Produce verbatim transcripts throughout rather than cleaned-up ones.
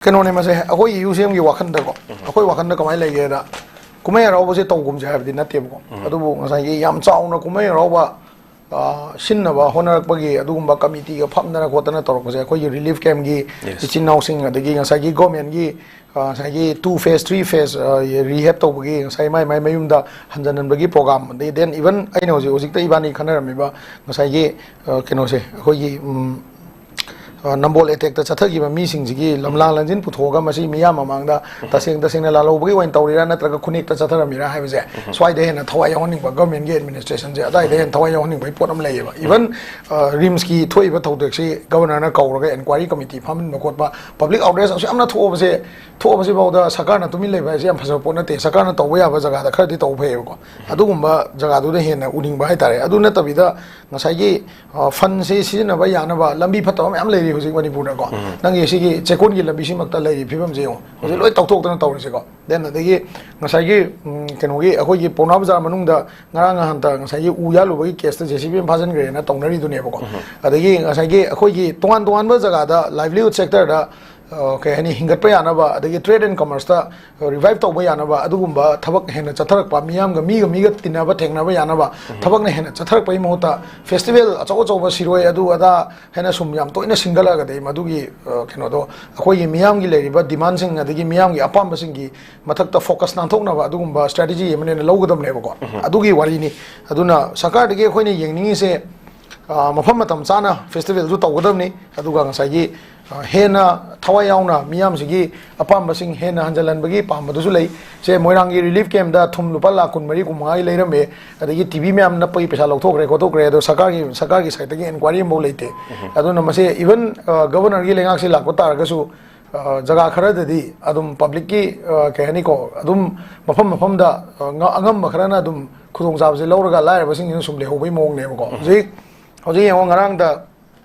ꯀꯩꯅꯣꯅꯦ ꯃꯁꯦ, ꯑꯩꯈꯣꯏ ꯌꯨ ꯁꯤ ꯑꯦꯝꯒꯤ ꯋꯥꯈꯜꯗꯀꯣ, ꯑꯩꯈꯣꯏ ꯋꯥꯈꯜꯗ ꯀꯃꯥꯏꯅ ꯂꯩꯒꯦꯗ, ꯀꯨꯝꯍꯩ ꯍꯔꯥꯎꯕꯁꯦ ꯇꯧꯒꯨꯝꯁꯦ ꯍꯥꯏꯕꯗꯤ ꯅꯠꯇꯦꯕꯀꯣ꯫ ꯑꯗꯨꯕꯨ ꯉꯁꯥꯏꯒꯤ ꯌꯥꯝ ꯆꯥꯎꯅ ꯀꯨꯝꯍꯩ ꯍꯔꯥꯎꯕ, ꯑ, ꯁꯤꯟꯅꯕ ꯍꯣꯠꯅꯔꯛꯄꯒꯤ ꯑꯗꯨꯒꯨꯝꯕ ꯀꯃꯤꯇꯤꯒ ꯐꯝꯗꯅ ꯈꯣꯠꯇꯅ ꯇꯧꯔꯛꯄꯁꯦ, ꯑꯩꯈꯣꯏꯒꯤ ꯔꯤꯂꯤꯐ ꯀꯦꯝꯒꯤ Yes. ꯏꯆꯤꯟ ꯏꯅꯥꯎꯁꯤꯡ, ꯑꯗꯒꯤ ꯉꯁꯥꯏꯒꯤ ꯒꯣꯔꯃꯦꯟꯒꯤ, ꯑ, ꯉꯁꯥꯏꯒꯤ two phase, three phase, ꯑ, ꯔꯤꯍꯦꯕ ꯇꯧꯕꯒꯤ ꯉꯁꯥꯏ ꯃꯥꯏ ꯃꯥꯏ ꯃꯌꯨꯝꯗ ꯍꯟꯖꯟꯍꯟꯕꯒꯤ ꯄ꯭ꯔꯣꯒ꯭ꯔꯥꯝ, ꯑꯗꯩ then even ꯑꯩꯅ ꯍꯧꯖꯤꯛ, ꯍꯧꯖꯤꯛꯇ ꯏꯕꯥꯅꯤ ꯈꯟꯅꯔꯝꯃꯤꯕ ꯉꯁꯥꯏꯒꯤ, ꯑ, ꯀꯩꯅꯣꯁꯦ, ꯑꯩꯈꯣꯏꯒꯤ, ꯎꯝ, ꯑ, ꯅꯝꯕꯣꯜ ꯑꯦꯇꯦꯛꯇ ꯆꯠꯊꯈꯤꯕ ꯃꯤꯁꯤꯡꯁꯤꯒꯤ ꯂꯝꯂꯥꯡ ꯂꯝꯖꯤꯟ ꯄꯨꯊꯣꯛꯑꯒ ꯃꯁꯤ ꯃꯤꯌꯥꯝ ꯃꯃꯥꯡꯗ ꯇꯁꯦꯡ ꯇꯁꯦꯡꯅ ꯂꯥꯜꯍꯧꯕꯒꯤ ꯑꯣꯏꯅ ꯇꯧꯔꯤꯔꯥ ꯅꯠꯇ꯭ꯔꯒ ꯈꯨꯅꯦꯛꯇ ꯆꯠꯊꯔꯝꯃꯤꯔꯥ ꯍꯥꯏꯕꯁꯦ, ꯁ꯭ꯋꯥꯏꯗ ꯍꯦꯟꯅ ꯊꯋꯥꯏ ꯌꯥꯎꯍꯟꯅꯤꯡꯕ, ꯒꯚꯔꯟꯃꯦꯟꯠꯀꯤ ꯑꯦꯗꯃꯤꯅꯤꯁꯇ꯭ꯔꯦꯁꯟꯁꯦ ꯑꯗꯥꯏꯗ ꯍꯦꯟꯅ ꯊꯋꯥꯏ ꯌꯥꯎꯍꯟꯅꯤꯡꯕꯒꯤ ꯄꯣꯠ ꯑꯃ ꯂꯩꯌꯦꯕ꯫ Even, ꯑ, ꯔꯤꯝꯁꯀꯤ ꯊꯣꯛꯏꯕ ꯊꯧꯗꯣꯛꯁꯤ ꯒꯕꯔꯅꯔꯅ ꯀꯧꯔꯒ ꯏꯟꯀ꯭ꯋꯥꯏꯔꯤ ꯀꯃꯤꯇꯤ ꯐꯝꯍꯟꯕ ꯈꯣꯠꯄ, ꯄꯕ꯭ꯂꯤꯛ ꯑꯥꯎꯠꯔꯦꯖ ꯑꯁꯨꯛ ꯌꯥꯝꯅ ꯊꯣꯛꯑꯕꯁꯦ, ꯊꯣꯛꯑꯕꯁꯤꯐꯥꯎꯗ ꯁꯔꯀꯥꯔꯅ ꯇꯨꯃꯤꯟ ꯂꯩꯕ ꯍꯥꯏꯁꯦ ꯌꯥꯝ ꯐꯖꯕ ꯄꯣꯠ ꯅꯠꯇꯦ꯫ ꯁꯔꯀꯥꯔꯅ ꯇꯧꯕ ꯌꯥꯕ ꯖꯒꯥꯗ ꯈꯔꯗꯤ ꯇꯧꯕ ꯐꯩꯌꯦꯕꯀꯣ꯫ ꯑꯗꯨꯒꯨꯝꯕ ꯖꯒꯥꯗꯨꯗ ꯍꯦꯟꯅ ꯎꯅꯤꯡꯕ ꯍꯥꯏꯇꯥꯔꯦ꯫ ꯑꯗꯨ ꯅꯠꯇꯕꯤꯗ ꯉꯁꯥꯏꯒꯤ, ꯑ, ꯐꯟꯁꯦ ꯁꯤꯖꯤꯟꯅꯕ ꯌꯥꯅꯕ ꯂꯝꯕꯤ ꯐꯠꯇꯕ ꯃꯌꯥꯝ ꯂꯩꯔꯤ ꯍꯧꯖꯤꯛ ꯃꯅꯤꯄꯨꯔꯗꯀꯣ꯫ ꯅꯪꯒꯤ ꯁꯤꯒꯤ ꯆꯦꯛꯀꯣꯟꯒꯤ ꯂꯝꯕꯤꯁꯤꯃꯛꯇ ꯂꯩꯔꯤ ꯐꯤꯕꯝꯁꯦ ꯌꯦꯡꯉꯣ꯫ ꯍꯧꯖꯤꯛ ꯂꯣꯏ ꯇꯧꯊꯣꯛꯇꯅ ꯇꯧꯔꯤꯁꯦꯀꯣ꯫ Then ꯑꯗꯒꯤ ꯉꯁꯥꯏꯒꯤ, ꯎꯝ, ꯀꯩꯅꯣꯒꯤ ꯑꯩꯈꯣꯏꯒꯤ ꯄꯥꯎꯅꯥ ꯕꯖꯥꯔ ꯃꯅꯨꯡꯗ ꯉꯔꯥꯡ ꯅꯍꯥꯟꯇ ꯉꯁꯥꯏꯒꯤ ꯎ ꯌꯥꯜꯂꯨꯕꯒꯤ ꯀꯦꯁꯇ ꯖꯦ ꯁꯤ ꯕꯤ ꯑꯃ ꯐꯥꯖꯤꯟꯈ꯭ꯔꯦꯅ ꯇꯧꯅꯔꯤꯗꯨꯅꯦꯕꯀꯣ꯫ ꯑꯗꯒꯤ ꯉꯁꯥꯏꯒꯤ ꯑꯩꯈꯣꯏꯒꯤ ꯇꯣꯉꯥꯟ ꯇꯣꯉꯥꯟꯕ ꯖꯒꯥꯗ livelihood sectorꯗ, ꯑ, ꯀꯩ ꯍꯥꯏꯅꯤ, ꯍꯤꯡꯒꯠꯄ ꯌꯥꯅꯕ, ꯑꯗꯒꯤ trade and commerceꯇ revive ꯇꯧꯕ ꯌꯥꯅꯕ ꯑꯗꯨꯒꯨꯝꯕ ꯊꯕꯛ ꯍꯦꯟꯅ ꯆꯠꯊꯔꯛꯄ, ꯃꯤꯌꯥꯝꯒ, ꯃꯤꯒ ꯃꯤꯒ ꯇꯤꯟꯅꯕ ꯊꯦꯡꯅꯕ ꯌꯥꯅꯕ ꯊꯕꯛꯅ ꯍꯦꯟꯅ ꯆꯠꯊꯔꯛꯄꯒꯤ ꯃꯍꯨꯠꯇ ꯐꯦꯁꯇꯤꯚꯦꯜ ꯑꯆꯧ ꯑꯆꯧꯕ, ꯁꯤꯔꯣꯏ ꯑꯗꯨ ꯑꯗꯥ ꯍꯥꯏꯅ ꯁꯨꯝ ꯌꯥꯝ ꯇꯣꯏꯅ ꯁꯤꯟꯒꯠꯂꯛꯑꯒꯗꯤ ꯃꯗꯨꯒꯤ, ꯑ, ꯀꯩꯅꯣꯗꯣ, ꯑꯩꯈꯣꯏꯒꯤ ꯃꯤꯌꯥꯝꯒꯤ ꯂꯩꯔꯤꯕ ꯗꯤꯃꯥꯟꯁꯤꯡ ꯑꯗꯒꯤ ꯃꯤꯌꯥꯝꯒꯤ ꯑꯄꯥꯝꯕꯁꯤꯡꯒꯤ ꯃꯊꯛꯇ ꯐꯣꯀꯁ ꯅꯥꯟꯊꯣꯛꯅꯕ ꯑꯗꯨꯒꯨꯝꯕ ꯁ꯭ꯇ꯭ꯔꯦꯇꯦꯖꯤ ꯑꯃꯅ ꯍꯦꯟꯅ ꯂꯧꯒꯗꯕꯅꯦꯕꯀꯣ꯫ ꯑꯗꯨꯒꯤ ꯋꯥꯔꯤꯅꯤ꯫ ꯑꯗꯨꯅ ꯁꯔꯀꯥꯔꯗꯒꯤ ꯑꯩꯈꯣꯏꯅ ꯌꯦꯡꯅꯤꯡꯉꯤꯁꯦ, ꯑ, ꯃꯐꯝ ꯃꯇꯝ ꯆꯥꯅ ꯐꯦꯁꯇꯤꯚꯦꯜꯁꯨ ꯇꯧꯒꯗꯕꯅꯤ꯫ ꯑꯗꯨꯒ ꯉꯁꯥꯏꯒꯤ, ꯑ, ꯍꯦꯟꯅ ꯊꯋꯥꯏ ꯌꯥꯎꯅ ꯃꯤꯌꯥꯝꯁꯤꯒꯤ ꯑꯄꯥꯝꯕꯁꯤꯡ ꯍꯦꯟꯅ ꯍꯟꯖꯜꯍꯟꯕꯒꯤ ꯄꯥꯝꯕꯗꯨꯁꯨ ꯂꯩ꯫ ꯁꯦ, ꯃꯣꯏꯔꯥꯡꯒꯤ ꯔꯤꯂꯤꯐ ꯀꯦꯝꯗ ꯊꯨꯝ ꯂꯨꯄꯥ ꯂꯥꯈ ꯀꯨꯟꯃꯔꯤ, ꯀꯨꯟꯃꯉꯥꯒꯤ ꯂꯩꯔꯝꯃꯦ, ꯑꯗꯒꯤ ꯇꯤ ꯚꯤ ꯃꯌꯥꯝ ꯅꯞꯄꯒꯤ ꯄꯩꯁꯥ ꯂꯧꯊꯣꯛꯈ꯭ꯔꯦ ꯈꯣꯠꯇꯣꯛꯈ꯭ꯔꯦ, ꯑꯗꯣ ꯁꯔꯀꯥꯔꯒꯤ, ꯁꯔꯀꯥꯔꯒꯤ ꯁꯥꯏꯠꯇꯒꯤ ꯏꯟꯀ꯭ꯋꯥꯏꯔꯤ ꯑꯃꯐꯥꯎ ꯂꯩꯇꯦ꯫ ꯑꯗꯨꯅ ꯃꯁꯦ even, ꯑ, ꯒꯕꯔꯅꯔꯒꯤ ꯂꯩꯉꯥꯛꯁꯤ ꯂꯥꯛꯄ ꯇꯥꯔꯒꯁꯨ, ꯑ, ꯖꯒꯥ ꯈꯔꯗꯗꯤ ꯑꯗꯨꯝ ꯄꯕ꯭ꯂꯤꯛꯀꯤ, ꯑ, ꯀꯩ ꯍꯥꯏꯅꯤꯀꯣ, ꯑꯗꯨꯝ ꯃꯐꯝ ꯃꯐꯝꯗ, ꯑ, ꯉ-, ꯑꯉꯝꯕ ꯈꯔꯅ ꯑꯗꯨꯝ ꯈꯨꯗꯣꯡꯆꯥꯕꯁꯦ ꯂꯧꯔꯒ ꯂꯥꯏꯔꯕꯁꯤꯡꯁꯤꯅ ꯁꯨꯝ ꯂꯩꯍꯧꯕꯒꯤ ꯃꯑꯣꯡꯅꯦꯕꯀꯣ꯫ ꯍꯧꯖꯤꯛ, ꯍꯧꯖꯤꯛ ꯌꯦꯡꯉꯣ, ꯉꯔꯥꯡꯗ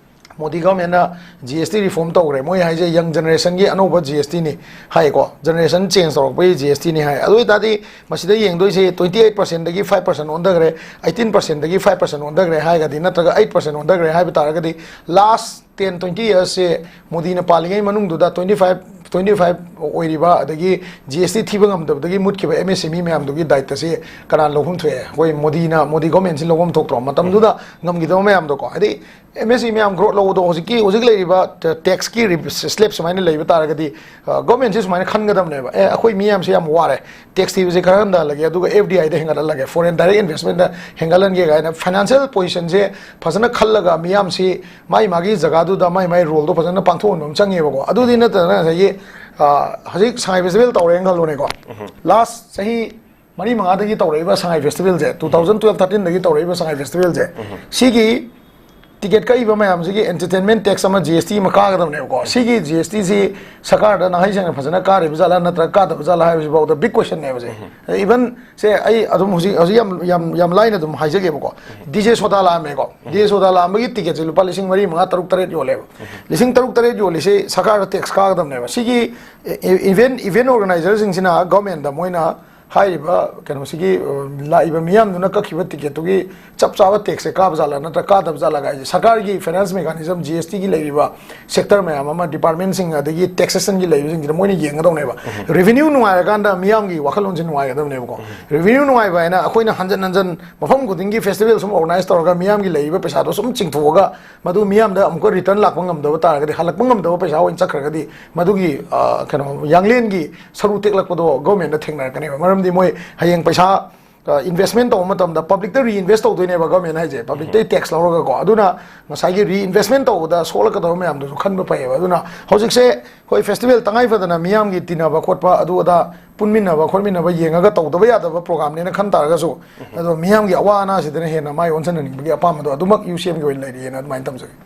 ꯃꯣꯗꯤ ꯒꯚꯔꯟꯃꯦꯟꯠꯅ ꯖꯤ ꯑꯦꯁ ꯇꯤ ꯔꯤꯐꯣꯔꯝ ꯇꯧꯈ꯭ꯔꯦ꯫ ꯃꯣꯏ ꯍꯥꯏꯁꯦ ꯌꯪ ꯖꯦꯅꯦꯔꯦꯁꯟꯒꯤ ꯑꯅꯧꯕ ꯖꯤ ꯑꯦꯁ ꯇꯤꯅꯤ ꯍꯥꯏꯀꯣ, ꯖꯦꯅꯦꯔꯦꯁꯟ ꯆꯦꯟꯖ ꯇꯧꯔꯛꯄꯒꯤ ꯖꯤ ꯑꯦꯁ ꯇꯤꯅꯤ ꯍꯥꯏ꯫ ꯑꯗꯨ ꯑꯣꯏꯇꯥꯔꯗꯤ ꯃꯁꯤꯗ ꯌꯦꯡꯗꯣꯏꯁꯦ twenty eight percentꯗꯒꯤ five percent ꯑꯣꯟꯊꯈ꯭ꯔꯦ, eighteen percentꯗꯒꯤ five percent ꯑꯣꯟꯊꯈ꯭ꯔꯦ ꯍꯥꯏꯔꯒꯗꯤ, ꯅꯠꯇ꯭ꯔꯒ eight percent ꯑꯣꯟꯊꯈ꯭ꯔꯦ ꯍꯥꯏꯕ ꯇꯥꯔꯒꯗꯤ, last ten twenty yearsꯁꯦ ꯃꯣꯗꯤꯅ ꯄꯥꯜꯂꯤꯉꯩ ꯃꯅꯨꯡꯗꯨꯗ twenty five ꯇ꯭ꯋꯦꯟꯇꯤ ꯐꯥꯏꯚ ꯑꯣꯏꯔꯤꯕ ꯑꯗꯒꯤ ꯖꯤ ꯑꯦꯁ ꯇꯤ ꯊꯤꯕ ꯉꯝꯗꯕꯗꯒꯤ ꯃꯨꯠꯈꯤꯕ ꯑꯦꯝ ꯑꯦꯁ ꯑꯦꯝ ꯏ ꯃꯌꯥꯝꯗꯨꯒꯤ ꯗꯥꯏꯇꯁꯤ ꯀꯅꯥꯅ ꯂꯧꯐꯝ ꯊꯣꯛꯑꯦ? ꯑꯩꯈꯣꯏ ꯃꯣꯗꯤꯅ, ꯃꯣꯗꯤ ꯒꯣꯔꯃꯦꯟꯁꯤ ꯂꯧꯐꯝ ꯊꯣꯛꯇ꯭ꯔꯣ? ꯃꯇꯝꯗꯨꯗ ꯉꯝꯈꯤꯗꯕ ꯃꯌꯥꯝꯗꯣꯀꯣ, ꯍꯥꯏꯗꯤ ꯑꯦꯝ ꯑꯦꯁ ꯏ ꯃꯌꯥꯝ ꯒ꯭ꯔꯣꯠ ꯂꯧꯕꯗꯣ ꯍꯧꯖꯤꯛꯀꯤ, ꯍꯧꯖꯤꯛ ꯂꯩꯔꯤꯕ ꯇꯦꯛꯁꯀꯤ ꯁ꯭ꯂꯦꯕ ꯁꯨꯃꯥꯏꯅ ꯂꯩꯕ ꯇꯥꯔꯒꯗꯤ, ꯒꯣꯔꯃꯦꯟꯁꯤ ꯁꯨꯃꯥꯏꯅ ꯈꯟꯒꯗꯕꯅꯦꯕ, ꯑꯦ, ꯑꯩꯈꯣꯏ ꯃꯤ ꯌꯥꯝꯁꯦ ꯌꯥꯝ ꯋꯥꯔꯦ, ꯇꯦꯛꯁ ꯊꯤꯕꯁꯦ ꯈꯔ ꯍꯟꯊꯍꯜꯂꯒꯦ, ꯑꯗꯨꯒ ꯑꯦꯐ ꯗꯤ ꯑꯥꯏꯗ ꯍꯦꯟꯒꯠꯍꯜꯂꯒꯦ, ꯐꯣꯔꯦꯟ ꯗꯥꯏꯔꯦꯛ ꯏꯟꯚꯦꯁꯃꯦꯟꯗ ꯍꯦꯟꯒꯠꯍꯟꯒꯦ ꯀꯥꯏꯅ ꯐꯥꯏꯅꯥꯟꯁꯤꯌꯦꯜ ꯄꯣꯖꯤꯁꯟꯁꯦ ꯐꯖꯅ ꯈꯜꯂꯒ ꯃꯤꯌꯥꯝꯁꯤ ꯃꯥꯏ ꯃꯥꯒꯤ ꯖꯒꯥꯗꯨꯗ ꯃꯥꯏ ꯃꯥꯏ ꯔꯣꯜꯗꯣ ꯐꯖꯅ ꯄꯥꯡꯊꯣꯛꯍꯟꯕ ꯑꯃ ꯆꯪꯉꯦꯕꯀꯣ꯫ ꯑꯗꯨꯗꯤ ꯅꯠꯇꯅ ꯉꯁꯥꯏꯒꯤ, ꯑ, ꯍꯧꯖꯤꯛ ꯁꯉꯥꯏ ꯐꯦꯁꯇꯤꯚꯦꯜ ꯇꯧꯔꯦꯅ ꯈꯜꯂꯣꯅꯦꯀꯣ꯫ ꯂꯥꯁ ꯆꯍꯤ ꯃꯔꯤ ꯃꯉꯥꯗꯒꯤ ꯇꯧꯔꯛꯏꯕ ꯁꯉꯥꯏ ꯐꯦꯁꯇꯤꯚꯦꯜꯁꯦ, ꯇꯨ ꯊꯥꯎꯖꯟ ꯇꯨꯋꯦꯜꯐ ꯊꯥꯔꯇꯤꯟꯗꯒꯤ ꯇꯧꯔꯛꯏꯕ ꯁꯉꯥꯏ ꯐꯦꯁꯇꯤꯚꯦꯜꯁꯦ, ꯁꯤꯒꯤ ꯇꯤꯀꯦꯠ ꯀꯛꯏꯕ ꯃꯌꯥꯝꯁꯤꯒꯤ ꯑꯦꯟꯇꯔꯇꯦꯟꯃꯦꯟ ꯇꯦꯛꯁ ꯑꯃ, ꯖꯤ ꯑꯦꯁ ꯇꯤ ꯑꯃ ꯀꯥꯒꯗꯕꯅꯦꯕꯀꯣ꯫ ꯁꯤꯒꯤ ꯖꯤ ꯑꯦꯁ ꯇꯤꯁꯤ ꯁꯔꯀꯥꯔꯗ ꯅꯍꯩ ꯁꯦꯡꯅ ꯐꯖꯅ ꯀꯥꯔꯤꯕ ꯖꯥꯠꯂꯥ ꯅꯠꯇ꯭ꯔꯒ ꯀꯥꯗꯕ ꯖꯥꯠꯂꯥ ꯍꯥꯏꯕꯁꯤꯐꯥꯎꯗ ꯕꯤꯛ ꯀꯣꯏꯁꯟꯅꯦꯕꯁꯦ꯫ ꯏꯚꯟ ꯁꯦ ꯑꯩ ꯑꯗꯨꯝ ꯍꯧꯖꯤꯛ, ꯍꯧꯖꯤꯛ ꯌꯥꯝ, ꯌꯥꯝ, ꯌꯥꯝ ꯂꯥꯏꯅ ꯑꯗꯨꯝ ꯍꯥꯏꯖꯒꯦꯕꯀꯣ꯫ ꯗꯤ ꯖꯦ ꯁꯣꯗꯥ ꯂꯥꯛꯑꯝꯃꯦꯀꯣ꯫ ꯗꯤ ꯖꯦ ꯁꯣꯗꯥ ꯂꯥꯛꯑꯝꯕꯒꯤ ꯇꯤꯀꯦꯠꯁꯦ ꯂꯨꯄꯥ ꯂꯤꯁꯤꯡ ꯃꯔꯤ, ꯃꯉꯥ, ꯇꯔꯨꯛ, ꯇꯔꯦꯠ ꯌꯣꯜꯂꯦꯕ꯫ ꯂꯤꯁꯤꯡ ꯇꯔꯨꯛ, ꯇꯔꯦꯠ ꯌꯣꯜꯂꯤꯁꯦ ꯁꯔꯀꯥꯔꯗ ꯇꯦꯛꯁ ꯀꯥꯒꯗꯕꯅꯦꯕ꯫ ꯁꯤꯒꯤ ꯏꯚꯦꯟ, ꯏꯚꯦꯟ ꯑꯣꯔꯒꯅꯥꯏꯖꯔꯁꯤꯡꯁꯤꯅ ꯒꯚꯔꯟꯃꯦꯟꯗ ꯃꯣꯏꯅ ꯍꯥꯏꯔꯤꯕ ꯀꯩꯅꯣꯁꯤꯒꯤ, ꯑ, ꯂꯥꯛꯏꯕ ꯃꯤꯌꯥꯝꯗꯨꯅ ꯀꯛꯈꯤꯕ ꯇꯤꯀꯦꯠꯇꯨꯒꯤ ꯆꯞ ꯆꯥꯕ ꯇꯦꯛꯁꯁꯦ ꯀꯥꯕ ꯖꯥꯠꯂꯥ ꯅꯠꯇ꯭ꯔꯒ ꯀꯥꯗꯕ ꯖꯥꯠꯂꯥ ꯍꯥꯏꯁꯦ ꯁꯔꯀꯥꯔꯒꯤ ꯐꯥꯏꯅꯥꯟꯁ ꯃꯦꯀꯥꯅꯤꯖꯝ, ꯖꯤ ꯑꯦꯁ ꯇꯤꯒꯤ ꯂꯩꯔꯤꯕ ꯁꯦꯛꯇꯔ ꯃꯌꯥꯝ ꯑꯃ, ꯗꯤꯄꯥꯔꯠꯃꯦꯟꯁꯤꯡ ꯑꯗꯒꯤ ꯇꯦꯛꯁꯦꯁꯟꯒꯤ ꯂꯩꯕꯁꯤꯡꯁꯤꯅ ꯃꯣꯏꯅ ꯌꯦꯡꯒꯗꯧꯅꯦꯕ꯫ ꯔꯦꯚꯤꯅ꯭ꯌꯨ ꯅꯨꯡꯉꯥꯏꯔꯀꯥꯟꯗ ꯃꯤꯌꯥꯝꯒꯤ ꯋꯥꯈꯜꯂꯣꯟꯁꯦ ꯅꯨꯡꯉꯥꯏꯒꯗꯕꯅꯦꯕꯀꯣ꯫ ꯔꯦꯚꯤꯅ꯭ꯌꯨ ꯅꯨꯡꯉꯥꯏꯕ ꯍꯥꯏꯅ ꯑꯩꯈꯣꯏꯅ ꯍꯟꯖꯟ ꯍꯟꯖꯟ ꯃꯐꯝ ꯈꯨꯗꯤꯡꯒꯤ ꯐꯦꯁꯇꯤꯚꯦꯜ ꯁꯨꯝ ꯑꯣꯔꯒꯅꯥꯏꯖ ꯇꯧꯔꯒ ꯃꯤꯌꯥꯝꯒꯤ ꯂꯩꯔꯤꯕ ꯄꯩꯁꯥꯗꯣ ꯁꯨꯝ ꯆꯤꯡꯊꯣꯛꯑꯒ ꯃꯗꯨ ꯃꯤꯌꯥꯝꯗ ꯑꯃꯨꯛꯀ ꯔꯤꯇꯔꯟ ꯂꯥꯛꯄ ꯉꯝꯗꯕ ꯇꯥꯔꯒꯗꯤ, ꯍꯜꯂꯛꯄ ꯉꯝꯗꯕ ꯄꯩꯁꯥ ꯑꯣꯏꯅ ꯆꯠꯈ꯭ꯔꯒꯗꯤ, ꯃꯗꯨꯒꯤ, ꯑ, ꯀꯩꯅꯣ, ꯌꯥꯡꯂꯦꯟꯒꯤ ꯁꯔꯨ ꯇꯦꯛꯂꯛꯄꯗꯣ ꯒꯣꯔꯃꯦꯟꯗ ꯊꯦꯡꯅꯔꯛꯀꯅꯦꯕ꯫ ꯃꯔꯝꯗꯤ ꯃꯣꯏ ꯍꯌꯦꯡ ꯄꯩꯁꯥ, ꯑ, ꯏꯟꯚꯦꯁꯃꯦꯟ ꯇꯧꯕ ꯃꯇꯝꯗ ꯄꯕ꯭ꯂꯤꯛꯇ ꯔꯤꯏꯟꯚꯦꯁ ꯇꯧꯗꯣꯏꯅꯦꯕ ꯒꯣꯔꯃꯦꯟ ꯍꯥꯏꯁꯦ, ꯄꯕ꯭ꯂꯤꯛꯇꯩ ꯇꯦꯛꯁ ꯂꯧꯔꯒꯀꯣ꯫ ꯑꯗꯨꯅ ꯉꯁꯥꯏꯒꯤ ꯔꯤꯏꯟꯚꯦꯁꯃꯦꯟ ꯇꯧꯕꯗ ꯁꯣꯛꯂꯛꯀꯗꯕ ꯃꯌꯥꯝꯗꯨꯁꯨ ꯈꯟꯕ ꯐꯩꯌꯦꯕ꯫ ꯑꯗꯨꯅ ꯍꯧꯖꯤꯛꯁꯦ ꯑꯩꯈꯣꯏ ꯐꯦꯁꯇꯤꯚꯦꯜ ꯇꯉꯥꯏ ꯐꯗꯅ ꯃꯤꯌꯥꯝꯒꯤ ꯇꯤꯟꯅꯕ ꯈꯣꯠꯄ ꯑꯗꯨ ꯑꯗꯥ ꯄꯨꯟꯃꯤꯟꯅꯕ ꯈꯣꯠꯃꯤꯟꯅꯕ ꯌꯦꯡꯉꯒ ꯇꯧꯗꯕ ꯌꯥꯗꯕ ꯄ꯭ꯔꯣꯒ꯭ꯔꯥꯝꯅꯦꯅ ꯈꯟ ꯇꯥꯔꯒꯁꯨ, ꯑꯗꯣ ꯃꯤꯌꯥꯝꯒꯤ ꯑꯋꯥ ꯑꯅꯥꯁꯤꯗꯅ ꯍꯦꯟꯅ ꯃꯥꯏ ꯑꯣꯟꯁꯤꯟꯍꯟꯅꯤꯡꯕꯒꯤ ꯑꯄꯥꯝꯕꯗꯣ ꯑꯗꯨꯃꯛ ꯌꯨ ꯁꯤ ꯑꯦꯝꯒꯤ ꯑꯣꯏꯅ ꯂꯩꯔꯤꯑꯅ ꯑꯗꯨꯃꯥꯏꯅ ꯊꯝꯖꯒꯦ꯫